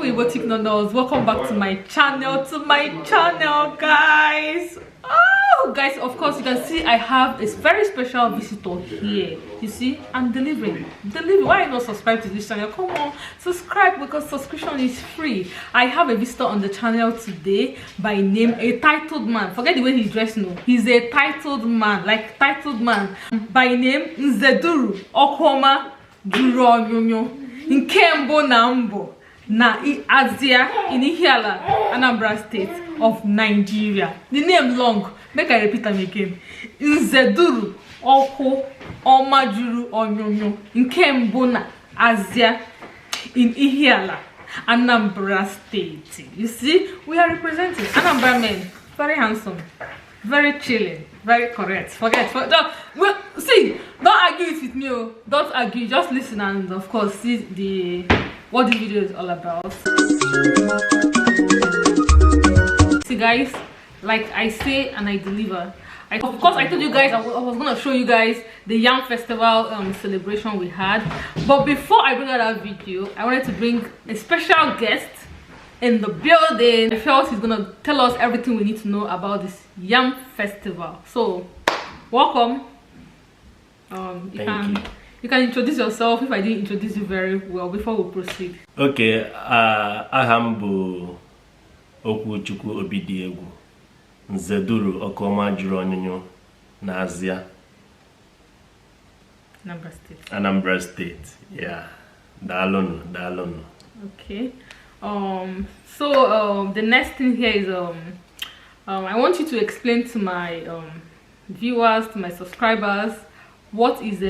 Beautiful Igbotic Nonos. Welcome back to my channel, guys. Oh, guys, of course, you can see I have a very special visitor here. You see, I'm delivering. Delivering. Why not subscribe to this channel? Come on, subscribe, because subscription is free. I have a visitor on the channel today by name a titled man. Forget the way he's dressed, no. He's a titled man, like titled man. By name Nzeduru Okoma Juru Onyonyo. Nke mbụ na mbụ na Azia in Ihiala, Anambra State of Nigeria. The name long, make I repeat am again. Nzeduru Ọkụ Ọma Juru Onyonyo nke mbụ na Azia in Ihiala, Anambra State. You see, we are representing Anambra men. Very handsome, very chilling, very correct. Forget, for, don't, well, see, don't argue it with me. Oh. Don't argue. Just listen and, of course, see the what this video is all about. See, guys, like I say and I deliver. Of course, I told you guys I was gonna show you guys the Yam Festival celebration we had. But before I bring out that video, I wanted to bring a special guest in the building. I felt he's gonna tell us everything we need to know about this Yam Festival. So, welcome. You Thank can you. You can introduce yourself if I didn't introduce you very well before we proceed. Okay, aha m bụ Okwuchukwu Obidiegwu, Nzeduru Ọkụọma Juru Onyonyo na Azia, Anambra State. Anambra State. Yeah, daalụnụ, daalụnụ. Okay. So the next thing here is I want you to explain to my viewers, to my subscribers, what is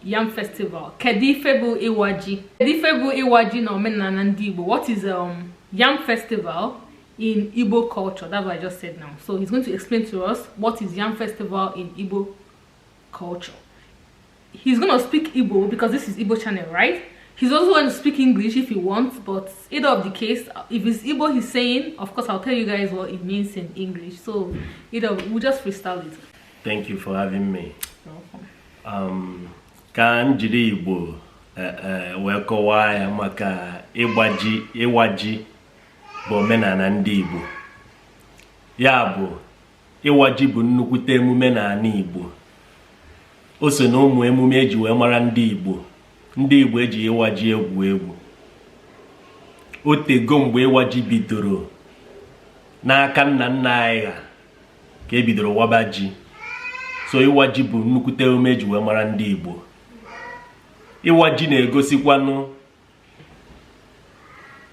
Yam Festival? Kedu ife bụ ịwa ji? Kedu ife bụ ịwa ji na omenala ndị Igbo? What is Yam Festival in Igbo culture? That's what I just said now. So he's going to explain to us what is Yam Festival in Igbo culture. He's going to speak Igbo because this is Igbo channel, right? He's also going to speak English if he wants, but either of the case, if it's Igbo he's saying, of course I'll tell you guys what it means in English. So either we'll just freestyle it. Thank you for having me. You're welcome. Ka m jiri Igbo wee kọwaa ya maka ịgba ji. Ịwa ji bụ omenala ndị Igbo. Ya bụ, ịwa ji bụ nnukwute emume n'ala Igbo. O so na ụmụ emume eji wee mara ndị Igbo. Ndị Igbo eji ịwa ji egwu egwu. O tego mgbe ịwa ji bidoro n'aka nna nna anyị ha ka e bidoro waba ji. So ịwa ji bụ nnukwute emume eji wee mara ndị Igbo. Ịwa ji na-egosikwanụ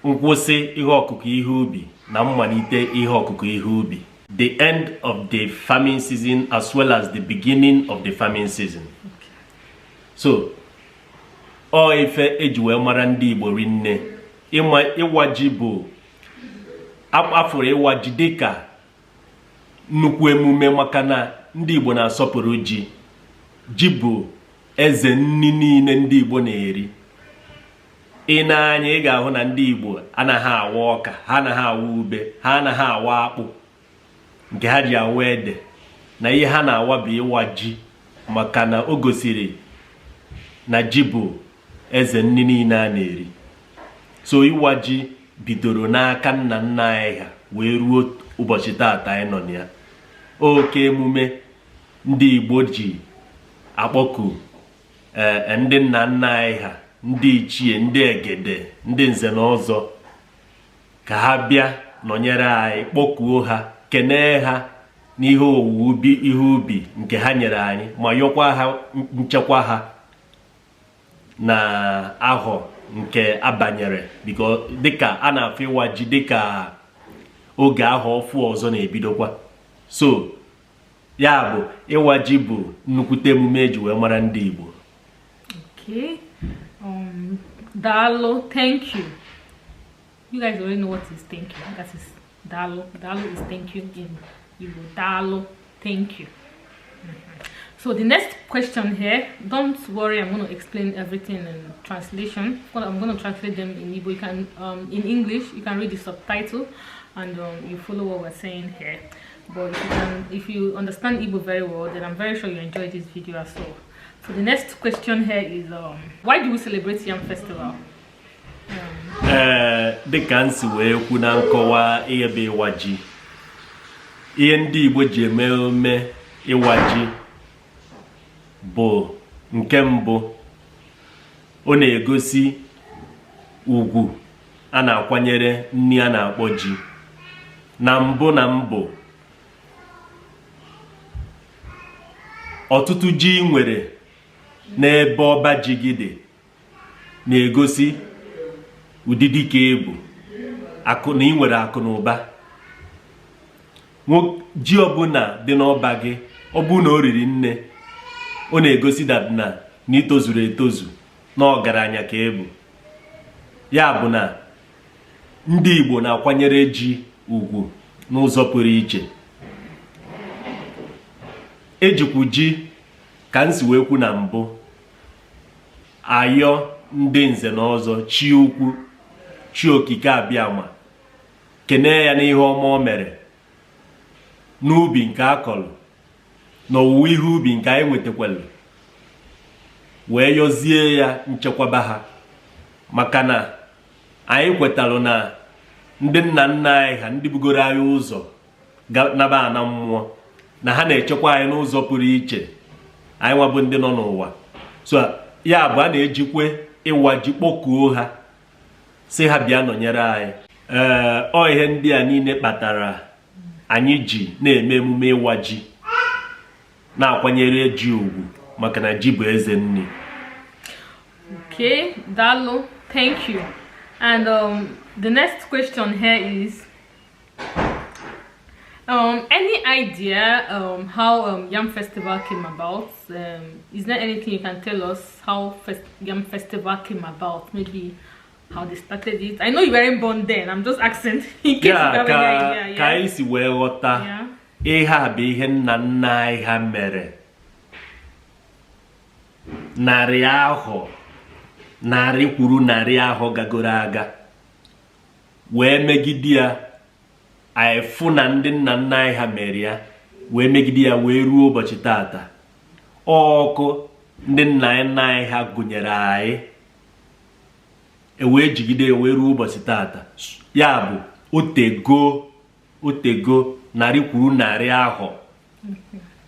nkwụsị ihe ọkụkụ ihe ubi na mmalite ihe ọkụkụ ihe ubi, the end of the farming season as well as the beginning of the farming season. So ọ ife eji wee mara ndị Igbo rinne. Ịma ịwa ji bụ afụrụ ịwa ji dịka nnukwu emume maka na ndị Igbo na-asọpụrụ ji. Ji bụ eze nni niile ndị Igbo na-eri. Ị na-anya, ị ga-ahụ na ndị Igbo anaghị awa ọka, ha anaghị awa ube, ha anaghị awa akpụ, nke ha ji awa ede na ihe ha na-awa bụ ịwa ji, maka na o gosiri na ji bụ eze nni niile a na-eri. So ịwa ji bidoro n'aka nna nna anyị ha wee ruo ụbọchị taata anyị nọ na ya. Oke emume ndị Igbo ji akpọku ee ndị nna nna anyị ha, ndị ichie, ndị egede, ndị nze na ọzọ, ka ha bịa nọnyere anyị, kpọkuo ha, kenee ha n'ihe owuwe ubi, ihe ubi nke ha nyere anyị, ma yọkwa ha nchekwa ha na ahọ nke abanyere, biko, dịka a na-afụ ịwa ji dịka oge ahọ ọfụ ọzọ na-ebidokwa. So ya bụ, ịwa ji bụ nnukwute emume eji wee mara ndị Igbo. Okay. Daalụ, thank you. You guys already know what is thank you. That is daalụ. Daalụ is thank you in Igbo. Daalụ, thank you. So the next question here, don't worry, I'm going to explain everything in translation. I'm going to translate them in Igbo. You can, in English, you can read the subtitle and you follow what we're saying here. But if you understand Igbo very well, then I'm very sure you enjoy this video as well. So the next question here is, why do we celebrate Yam Festival? Ee. Dịka m si wee kwu na nkọwa ihe bụ ịwa ji, ihe ndị Igbo ji eme emume ịwa ji bụ, nke mbụ, ọ na-egosi ugwu a na-akwanyere nri a na-akpọ ji. Na mbụ na mbụ, ọtụtụ ji nwere n'ebe ọba ji gị dị na-egosi ụdịdị ka ebu akụ na ị nwere akụ na ụba. Ji ọbụla dị n'ọba gị, ọ bụ na o riri nne, ọ na-egosi that na na itozuru etozu, na ọgaranya ka ebu. Ya bụ na ndị Igbo na-akwanyere ji ugwu n'ụzọ pụrụ iche. Ejikwu ji, ka m si wee kwu na mbụ, ayọ ndị nze na ọzọ, chi ukwu, chi okike abịama, kenee ya n'ihe ọma o mere n'ubi nke akọlụ na owuwe ihe ubi nke anyị nwetakwalụ, wee yọzie ya nchekwaba ha, maka na anyị kwetalụ na ndị nna nna anyị ha, ndị bugoro anyị ụzọ naba ana mmụọ, na ha na-echekwa anyị n'ụzọ pụrụ iche, anyị nwabụ ndị nọ n'ụwa. So ya bụ, a na-ejikwe ịwa ji kpọkuo ha, si ha bịa nọnyere anyị. Ee, ọ ihe ndị a niile kpatara anyị ji na-eme emume ịwa ji, na-akwanyere ji ugwu, maka na ji bụ eze nri. Okay, Daalụ, thank you. And the next question here is, any idea how Yam Festival came about? Is there anything you can tell us how Yam Festival came about? Maybe how they started it? I know you weren't born then. I'm just asking in case you have ka any idea. Ka anyị si wee ghọta, ihe a bụ ihe nna nna anyị ha mere narị ahọ, narị kwuru narị ahọ gagoro aga, wee megide ya. Anyị fụ na ndị nna nna anyị ha mere ya, wee megide ya wee ruo ụbọchị tata. Ọkụ ndị nna nna anyị ha gụnyere anyị, e wee jigide ya wee ruo ụbọchị tata. Ya bụ, otego, otego, narị kwuru narị ahọ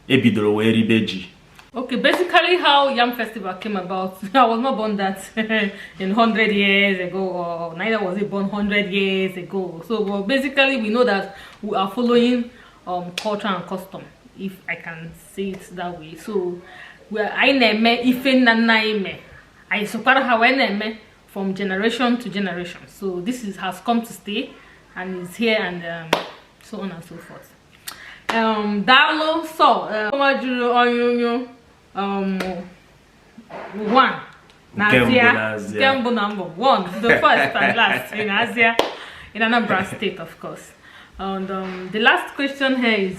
ebidoro wee ribe ji. Okay, basically how Yam Festival came about. I was not born that in 100 years ago, or neither was it born 100 years ago. So, well, basically we know that we are following culture and custom, if I can say it that way. So, we are anyị na-eme ife nna nna anyị mee. Anyị sokwara ha wee na-eme from generation to generation. So this is has come to stay and is here, and so on and so forth. Daalụ so jụrụ onyonyo one Nke mbụ n'Azia. n'Azia. Nke mbụ na mbụ, one, the first and last in Azia, in Anambra State, of course. And the last question here is,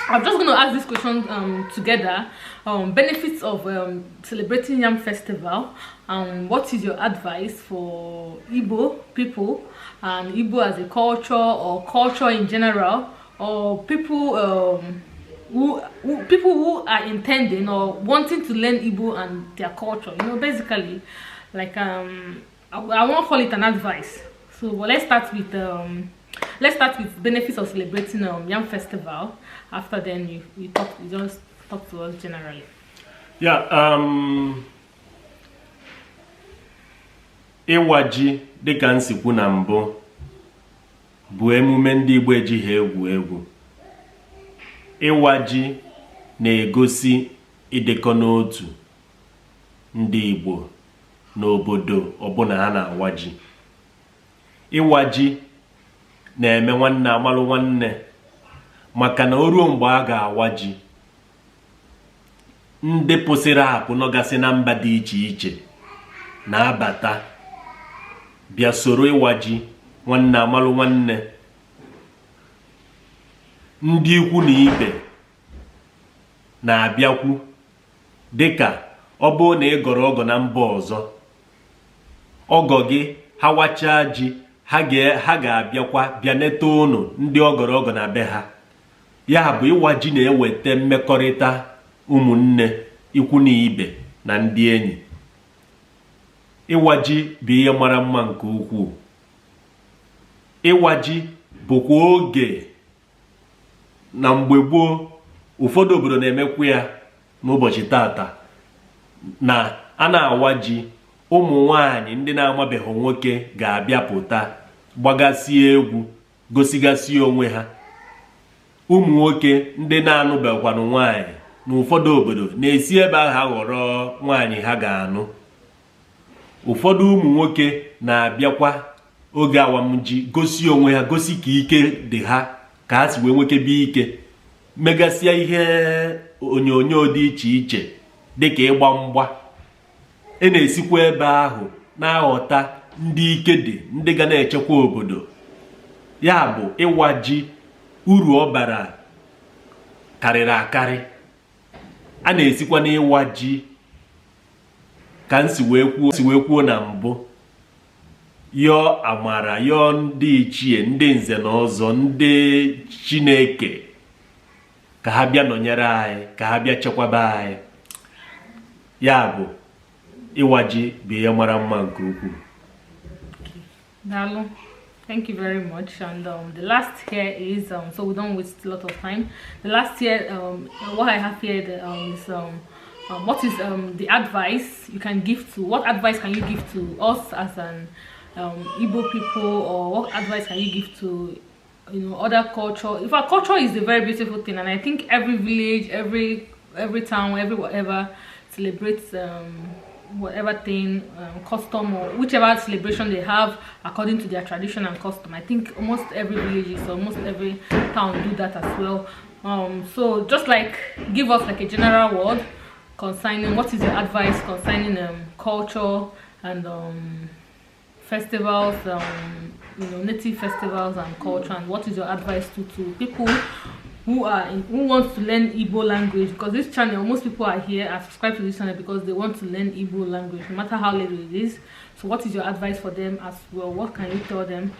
I'm just going to ask this question together. Benefits of celebrating Yam Festival. What is your advice for Igbo people and Igbo as a culture, or culture in general, or people who are intending or wanting to learn Igbo and their culture? Basically, like I won't call it an advice. So, well, let's start with benefits of celebrating Yam Festival. After then, you just talk to us generally. Ya, ịwa ji, dịka m si kwu na mbụ, bụ emume ndị Igbo ejighị egwu egwu. Ịwa ji na-egosi ịdịkọ n'otu ndị Igbo n'obodo ọbụla ha na-awa ji. Ịwa ji na-eme nwanne amalụ nwanne, maka na o ruo mgbe a ga-awa ji, ndị pụsịrị apụ nọgasị na mba dị iche iche na-abata bịa soro ịwa ji. Nwanne amalụ nwanne, ndị ikwu na ibe na-abịakwu. Dịka ọ bụrụ na ị gọrọ ọgọ na mba ọzọ, ọgọ gị ha wachaa ji, ha ga-abịakwa bịa neta ụnụ ndị ọ gọrọ ọgọ na be ha. Ya bụ, ịwa ji na-eweta mmekọrịta ụmụnne, ikwu na ibe na ndị enyi. Ịwa ji bụ ihe mara mma nke ukwuu. Ịwa ji bụkwa oge na mgbe gboo, ụfọdụ obodo na-emekwa ya n'ụbọchị tata, na a na-awa ji, ụmụ nwanyị ndị na-amabeghị nwoke ga-abịa pụta gbagasie egwu, gosigasị onwe ha. Ụmụ nwoke ndị na-anụbekwanụ nwaanyị n'ụfọdụ obodo na-esi ebe ahụ aghọrọ nwaanyị ha ga-anụ. Ụfọdụ ụmụ nwoke na-abịakwa oge awamji gosi onwe ha, gosi ka ike dị ha, ka ha si wee nwekebe ike, megasịa ihe onyonyo dị iche iche dịka ịgba mgba. E na-esikwa ebe ahụ na-aghọta ndị ike dị, ndị ga na-echekwa obodo. Ya bụ, ịwa ji, uru ọ bara karịrị akarị. A na-esikwa n'ịwa ji, ka m si wee kwuo na mbụ, yọọ amara, yọọ ndị ichie, ndị nze na ọzọ, ndị Chineke, ka ha bịa nọnyere anyị, ka ha bịa chekwaba anyị. Ya bụ, ịwa ji bụ ihe mara mma nke ukwuu. Daalụ. Thank you very much. And the last here is, so we don't waste a lot of time. The last here, what I have here is what is the advice you can give to, what advice can you give to us as an Igbo people, or what advice can you give to other culture? If our culture is a very beautiful thing, and I think every village, every town, every whatever celebrates whatever thing, custom or whichever celebration they have according to their tradition and custom. I think almost every village, almost every town do that as well. So just like give us like a general word concerning what is your advice concerning culture and festivals, native festivals and culture, and what is your advice to people who wants to learn Igbo language? Because this channel, most people are here are subscribed to this channel because they want to learn Igbo language, no matter how little it is. So what is your advice for them as well? What can you tell them?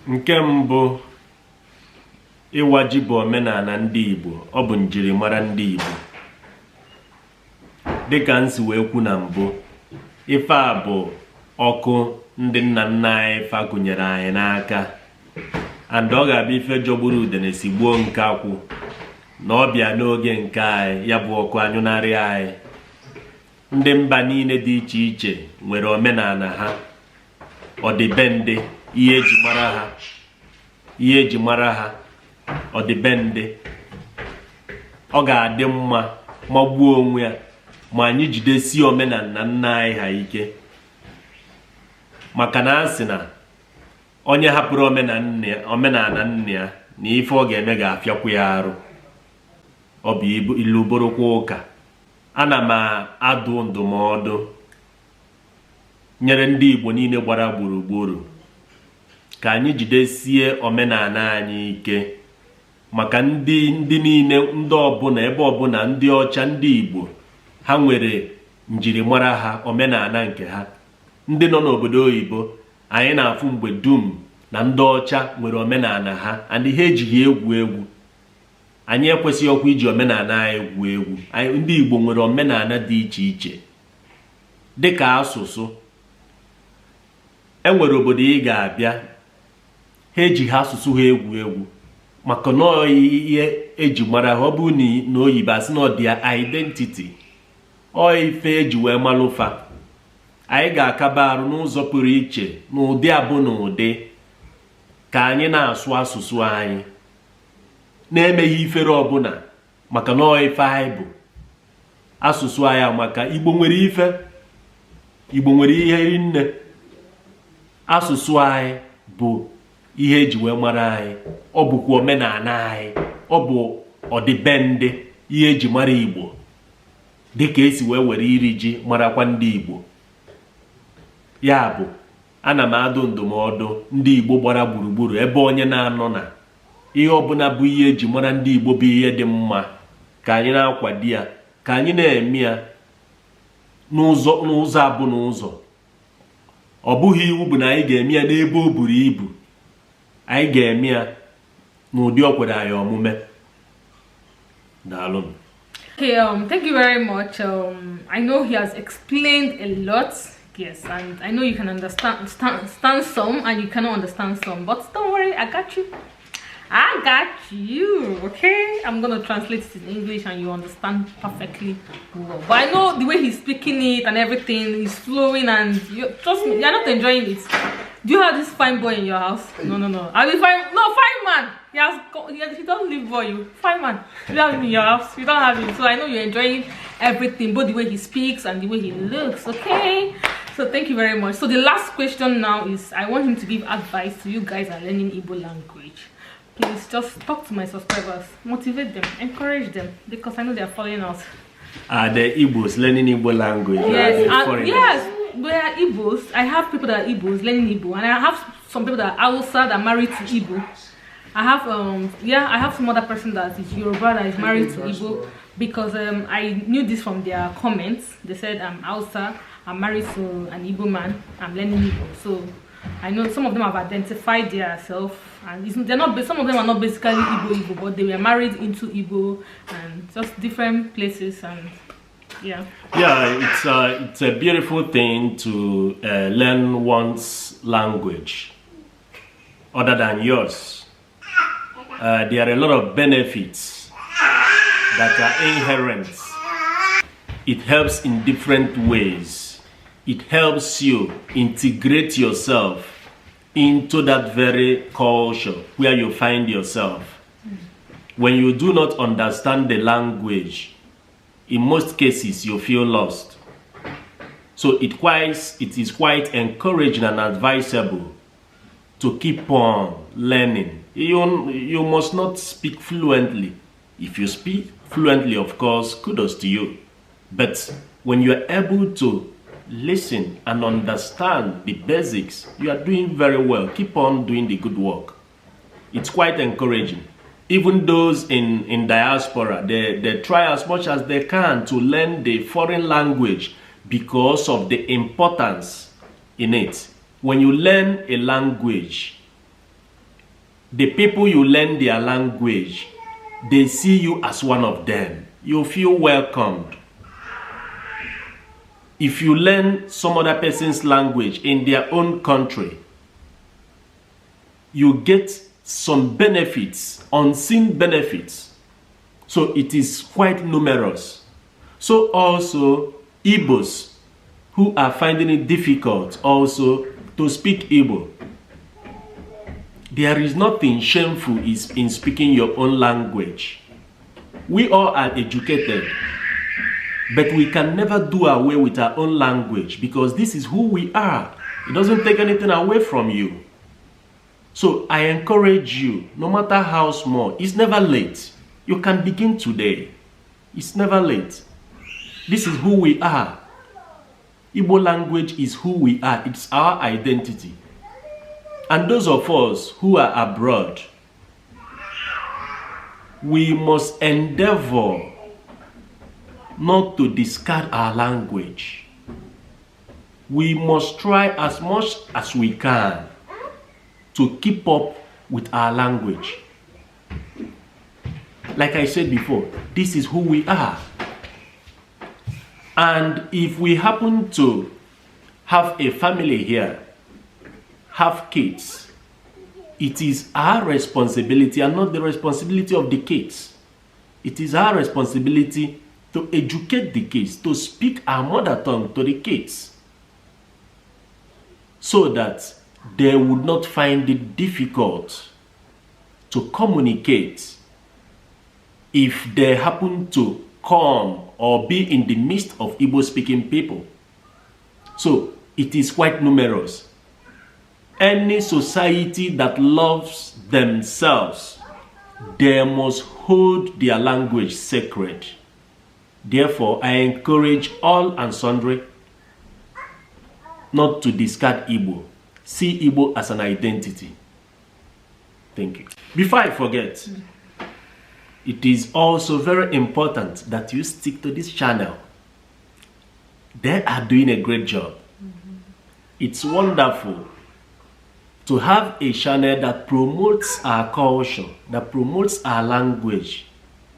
Nke mbụ, ịwa ji bụ omenala ndị Igbo, ọ bụ njirimara ndị Igbo. Dịka m si wee kwu na mbụ, ife a bụ ọkụ ndị nna nna anyị fa gụnyere anyị n'aka, and ọ ga-abịa ife jọgburu udene si gbuo nke akwụ na ọ bịa n'oge nke anyị, ya bụ ọkụ anyụnarị anyị. Ndị mba niile dị iche iche nwere omenala ha, ọdịbendị, ihe eji mara ha, ihe eji mara ha, ọdịbendị. Ọ ga-adị mma magbuo onwe ya ma anyị jidesie omenala nna anyị ha ike, maka na a sị na onye hapụrụ omenala nna ya, na ife ọ ga-eme ga-afịakwu ya arụ. Ọ bụ ilu bụrụkwa ụka. Ana m adụ ndụmọdụ nyere ndị Igbo niile gbara gburugburu ka anyị jidesie omenala anyị ike, maka ndị niile, ndị ọbụla, ebe ọbụla, ndị ọcha, ndị Igbo, ha nwere njirimara ha, omenala nke ha. Ndị nọ n'obodo oyibo, anyị na-afụ mgbe dum na ndị ọcha nwere omenala ha, and ihe ejighị egwu egwu. Anyị ekwesịghị ọkwa iji omenala anyị egwu egwu. Anyị ndị Igbo nwere omenala dị iche iche, dịka asụsụ. Enwere obodo ị ga-abịa, ha ejighị asụsụ ha egwu egwu, maka na ihe eji mara ha. Ọ bụrụ na oyibo asị na ọ dị identity, ọ ife eji wee malụfa. Anyị ga-akaba arụ n'ụzọ pụrụ iche, n'ụdị abụ na ụdị, ka anyị na-asụ asụsụ anyị na-emeghị ifere ọbụla, maka na ọ ife anyị bụ asụsụ anyị. Maka Igbo nwere ife, Igbo nwere ihe rinne. Asụsụ anyị bụ ihe eji wee mara anyị, ọ bụkwa omenala anyị, ọ bụ ọdịbendị, ihe eji mara Igbo, dịka esi wee were iri ji marakwa ndị Igbo. Ya bụ, ana m adụ ndụmọdụ ndị Igbo gbara gburugburu, ebe onye na-anọ, na ihe ọbụla bụ ihe eji mara ndị Igbo bụ ihe dị mma, ka anyị na-akwado ya, ka anyị na-eme ya n'ụzọ abụ n'ụzọ. Ọ bụghị iwu bụ na anyị ga-eme ya n'ebe o buru ibu. Anyị ga-eme ya n'ụdị o kwere anyị omume. Daalụ. Okay, thank you very much. I know he has explained a lot. Yes, and I know you can understand some and you cannot understand some, but don't worry, I got you. I got you, okay? I'm gonna translate it in English and you understand perfectly well. But I know the way he's speaking it and everything is flowing, and you, trust me, you're not enjoying it. Do you have this fine boy in your house? No, no, no. I will find no fine man. He has he doesn't live for you. Fine man. You have him in your house. You don't have him. So I know you're enjoying everything, both the way he speaks and the way he looks, okay? So thank you very much. So the last question now is, I want him to give advice to you guys are learning Igbo language. Please just talk to my subscribers, motivate them, encourage them, because I know they are following us. Are the Igbos learning Igbo language? Yes, yes, we are Igbos. I have people that are Igbos learning Igbo, and I have some people that are Hausa that are married to Igbo. I have I have some other person that is Yoruba that is married to Igbo, because I knew this from their comments. They said I'm Hausa, I'm married to an Igbo man, I'm learning Igbo. So I know some of them have identified themselves, and they're not. Some of them are not basically Igbo, but they were married into Igbo and just different places, and yeah. Yeah, it's a beautiful thing to learn one's language other than yours. There are a lot of benefits that are inherent. It helps in different ways. It helps you integrate yourself into that very culture where you find yourself. When you do not understand the language, in most cases you feel lost. So it is quite encouraging and advisable to keep on learning. You must not speak fluently. If you speak fluently, of course, kudos to you. But when you are able to listen and understand the basics, you are doing very well. Keep on doing the good work. It's quite encouraging. Even those in diaspora, they try as much as they can to learn the foreign language because of the importance in it. When you learn a language, the people you learn their language, they see you as one of them. You feel welcomed. If you learn some other person's language in their own country, you get some benefits, unseen benefits. So it is quite numerous. So also, Igbos who are finding it difficult also to speak Igbo. There is nothing shameful in speaking your own language. We all are educated, but we can never do away with our own language because this is who we are. It doesn't take anything away from you. So I encourage you, no matter how small, it's never late. You can begin today. It's never late. This is who we are. Igbo language is who we are. It's our identity. And those of us who are abroad, we must endeavor not to discard our language. We must try as much as we can to keep up with our language. Like I said before, this is who we are. And if we happen to have a family here, have kids, it is our responsibility and not the responsibility of the kids. It is our responsibility to educate the kids, to speak our mother tongue to the kids, so that they would not find it difficult to communicate if they happen to come or be in the midst of Igbo-speaking people. So it is quite numerous. Any society that loves themselves, they must hold their language sacred. Therefore, I encourage all and sundry not to discard Igbo. See Igbo as an identity. Thank you. Before I forget, it is also very important that you stick to this channel. They are doing a great job. It's wonderful to have a channel that promotes our culture, that promotes our language.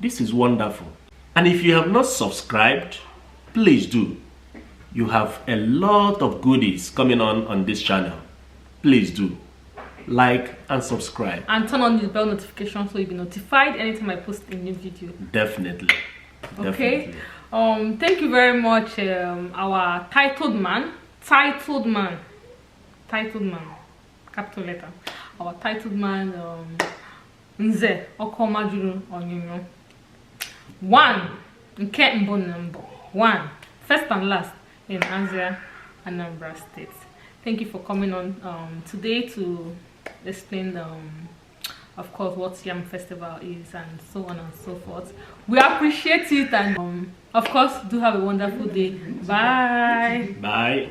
This is wonderful. And if you have not subscribed, please do. You have a lot of goodies coming on this channel. Please do like and subscribe. And turn on the bell notification so you'll be notified anytime I post a new video. Definitely. Okay. Thank you very much, our titled man, capital letter. Our titled man, Nze Okomajuru Onyonyo. One, nke mbụ na mbụ. One, first and last in Azia, Anambra State. Thank you for coming on today to explain, of course, what Yam Festival is and so on and so forth. We appreciate it, and of course, do have a wonderful day. Bye. Bye.